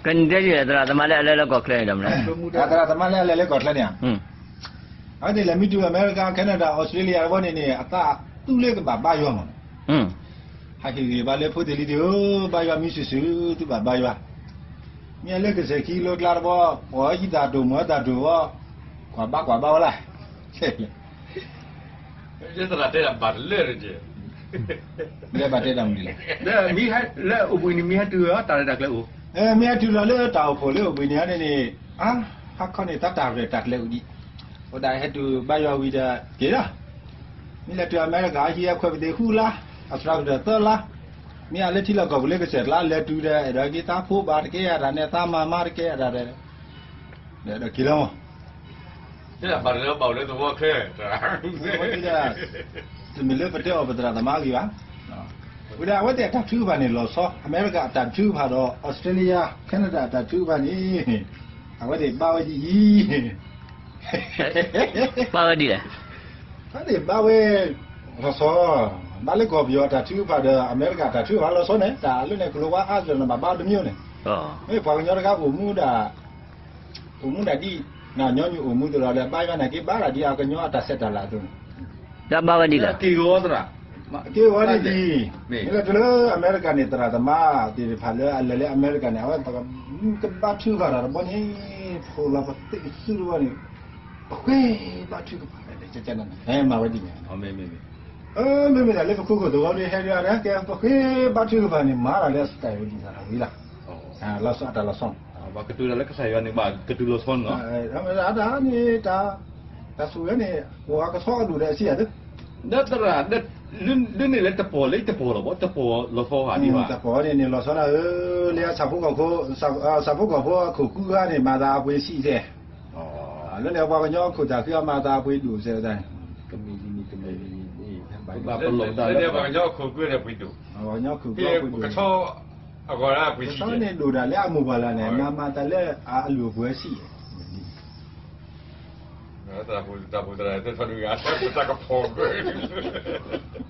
ကနံၣ်တဲယဲၢ် သရၣ်သမါလၢအလဲၤလၢကီၢ်ချၢန့ၣ်ဒီးမနုၤလဲၣ်, သရၣ်သမါလၢအလဲၤလၢကီၢ်ချၢန့ၣ်ဧါ, အဝဲသ့ၣ်လဲၤမံတူၢ် America Canada Australia တဘျီန့ၣ်န့ၣ် အသးသူလၢကဘၣ်ဘါယွၤမး, ဟးဟ့ၣ်ဂံၢ်ဘါလၢဖိသ့ၣ်လံၤသ့ၣ်ဧၢ, ဘါယွၤမံစုာ်စုာ် သုဘၣ်ဘါယွၤ, မ့ၢ်အလၢကစၢၢ်ခံလိကျါတဘျီ ပှၤအီၣ်ယံသးတိၢ်မၤသးတိၢ်အီၤ, ကွၢ်ဘါကွၢ်ဘါဝဲလၢ် ယသရၣ်တဲဒၣ်ဘၣ်တလၢာ်တက့ၢ်, လၢဘၣ်တဲတၢ်မနုၤလဲၣ်, လၢအိၣ်ဘှံးနံၤမ့ၢ်ဟဲတုၤတၢ်ရဲၣ်တၢ်ကျဲၤအိၣ်, မ့ၢ်ဟဲတုၤဒီးလၢတၢ်အိၣ်ဖှိၣ်လၢအိၣ်ဘှံးနံၤန့ၣ်န့ၣ်, အါ, ဟါခီန့ၣ် တၢ်တၢ်ရဲၣ်တၢ်ကျဲၤအိၣ်ဒံး, အဃိဒၣ်ဟဲတုၤဘါယွၤဝံၤဒီးက့ၤလီၤ, မ့ၢ်လဲၤတုၤ America ဟံးအခွဲးပသ့ၣ်ဃုလါ, အသရၣ်ကတၢၢ်သၢလါ, မ့ၢ်အလၢထံလီၢ်ကီၢ်ပူၤလၢကစၢၢ်ကျါ လဲၤတုၤဒီး အဲၣ်ဒိးက့ၤသးဖိဘၣ်တကဲအတၢ်န့ၣ် သးမၤမါတကဲအတၢ်ဒီး ဒီးက့ၤလီၤမး, တဲဒၣ်ဘၣ်တလၢဘၣ်အိၣ်လၢသဝီချၢ, ဝဲဒၣ်, တမ့ၢ်လၢပတဲအီၤပသရၣ်သမါဂ့ၤဘၣ်, ဝဲဒၣ်အဝဲသ့ၣ်အတၢ်ထုကဖၣ်န့ၣ်လီၤဆီ, America အတၢ်ထုကဖၣ်ဒီး Australia Canada အတၢ်ထုကဖၣ်န့ၣ်, အဝဲသ့ၣ်ဘါဝဲဒ်အံၤ ဘါဝဲဒ်လဲၣ်, အဝဲသ့ၣ်ဘါဝဲ လီၤဆီ, ဘါလၢကီၢ်ပယီၤအတၢ်ထုကဖၣ်ဒီး America အတၢ်ထုကဖၣ်လီၤဆီန့ၣ် တၢ်လၢန့ၣ် ကလိၤဝါအါစၢၤန့ၣ် ဘၣ်ဘါတမံၤန့ၣ်, မ့ၢ်ပှၤကညီတဂၤအိၣ်မူဒၣ်, အိၣ်မူဒၣ်ဒ်, ညီနုၢ်အိၣ်မူသ့ၣ်ဒီး လဲၤဘါယွၤန့ၣ်က့ၤဘါဒၣ်ဒ်အကညီအတၢ်ဆဲးတၢ်လၤအသိးန့ၣ်, ဘါဝဲဒ်လဲၣ်, က့ၤဝဲဒ်အံၤ, မ့ၢ်လဲၤတုၤလၢ America န့ၣ် သရၣ်သမါသ့ၣ်တဖၣ်လၢအလဲၤလၢ America န့ၣ် အဝဲ ကဘါထုကဖၣ်တၢ်တဘျီန့ၣ်, ဖိလီၤပသ့ၣ်စုတဘျီန့ၣ်, ပဃ့ဘါထုကဖၣ်, မၤဝဲဒ်န့ၣ်, မ့မ့ၢ်ဒၣ်လၢပခိခိၣ်သဝီဒီး ဟဲဒၣ်ကဲ ပဃ့ဘါထုကဖၣ်န့ၣ် မၤတၢ်လၢအစတၢ်ဝဲဒ်န့ၣ်ဝံၤလီၤ, လီၤဆီအတၢ်လီၤဆီန့ၣ်, ကတုၤလၢကစၢ်ယွၤန့ၣ် ဘၣ်ကတုၤလီၤဆီန့ၣ်လီၤ, တၢ်န့ၣ်, တၢ်ဆိၣ်ဝဲန့ၣ် ပှၤကဆီအဒိၣ်ဒီးအစံၣ်အသၢ ဒီးသရၣ်, ဒ်န့ၣ်လၢတပီၢ်လၢတပီၢ်လီၤဘၣ်, တပီၢ်လီၤဆီဧါဒံးဘၣ်, တပီၢ်န့ၣ်န့ၣ် လီၤဆီလၢဧၢ, လၢဆၣ်ဖိကီၢ်ဖိ, ဆၣ်ဖိကီၢ်ဖိအခိၣ်ဃုဂၤန့ၣ် မၤသးအပှ့ၤဆံးစဲး, လၢန့ၣ်ပှၤကညီခိၣ်သၣ်ဃံအီၤ မၤသးအပှ့ၤဒိၣ်စဲးဝဲဒၣ်န့ၣ်, ပှၤကညီခိၣ်ဃုဂၤန့ၣ်ပှ့ၤဒိၣ်, ပှၤကညီခိၣ်ဃုဂၤန့ၣ်ဒိၣ်ဒၣ်လၢအမိၢ်ပှၢ်လၢ်န့ၣ် မၤမၤတၢ်လၢအလုၢ်အပှ့ၤဆံး တၢ်ဖိတရၣ်တဲထီၣ်ဒုးဂၤ တၢ်ကဖီၣ်ကွံာ်